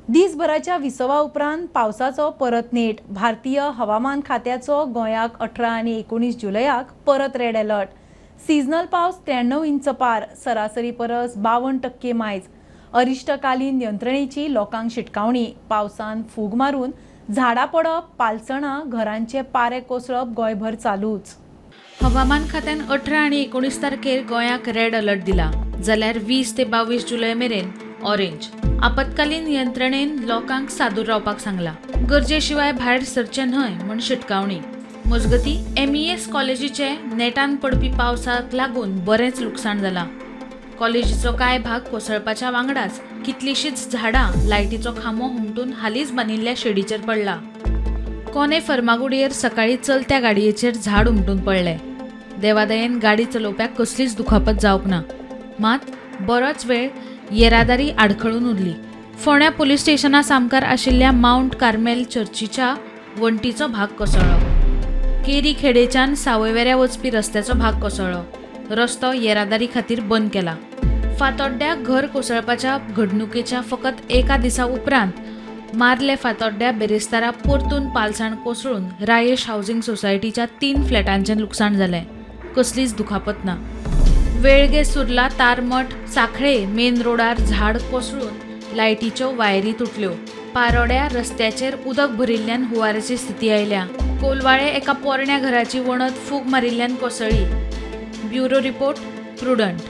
दिसभराच्या विसवा उपरांत पावसाचो परत नेट. भारतीय हवामान खात्याचो गोंयाक 18 आनी 19 जुलयाक परत रेड अलर्ट. सीजनल पावस 93 इंच पार, सरासरी परस 52% मायज. अरिश्टकालीन यंत्रणेची लोकांक शिटकावणी. पावसान फूग मारून झाडां पडप, पालसणां, घरांचे पारे कोसळप गोंयभर चालूच. हवामान खात्यान 18 आनी 19 तारखेर गोंयाक रेड अलर्ट दिला, जाल्यार 20 ते 22 जुलय मेरेन ऑरेंज. आपत्कालीन यंत्रणेन लोकांक सादूर रावपाक सांगला. गरजे शिवाय भायर सरचें न्हय म्हूण शिटकावणी. मजगती MES कॉलेजीचे नेटान पडपी पावसाक लागून बरेंच लुकसाण जालां. कॉलेजीचो कांय भाग कोसळपाच्या वांगडाच कितलीशींच झाडां, लायटीचो खांबो हुमटून हालींच बांदिल्ल्या शेडीचेर पडला. कोने फर्मागुडयेर सकाळीं चलत्या गाडयेचेर झाड हुमटून पडलें. देवादयेन गाडी चलोवप्याक कसलीच दुखापत जावंक ना, मात बरोच वेळ येरादारी आडखळून उरली. फोंड्या पुलीस स्टेशना सामकार आशिल्ल्या मावंट कार्मेल चर्चीच्या वण्टीचो भाग कोसळ्ळो. केरी खेडेच्यान सावयवेऱ्या वचपी रस्त्याचो भाग कोसळ्ळो. रस्तो येरादारी खातीर बंद केला. फातोड्ड्या घर कोसळपाच्या घडणुकेच्या फकत एका दिसा उपरांत मार्ले फातोड्ड्या बेरेस्तारा परतून पालसाण कोसळून रायेश हावसिंग सोसायटीच्या 3 फ्लॅटांचें लुकसाण जालें. कसलीच दुखापत ना. वेळगे सुर्ला तारमठ साखळे मेन रोडार झाड कोसळून लायटीच्यो वायरी तुटल्यो. पारोड्या रस्त्याचेर उदक भरिल्ल्यान हुंवाराची स्थिती आयल्या. कोलवाळे एका पोरण्या घराची वणत फूग मारिल्ल्यान कोसळ्ळी. Bureau report, Prudent.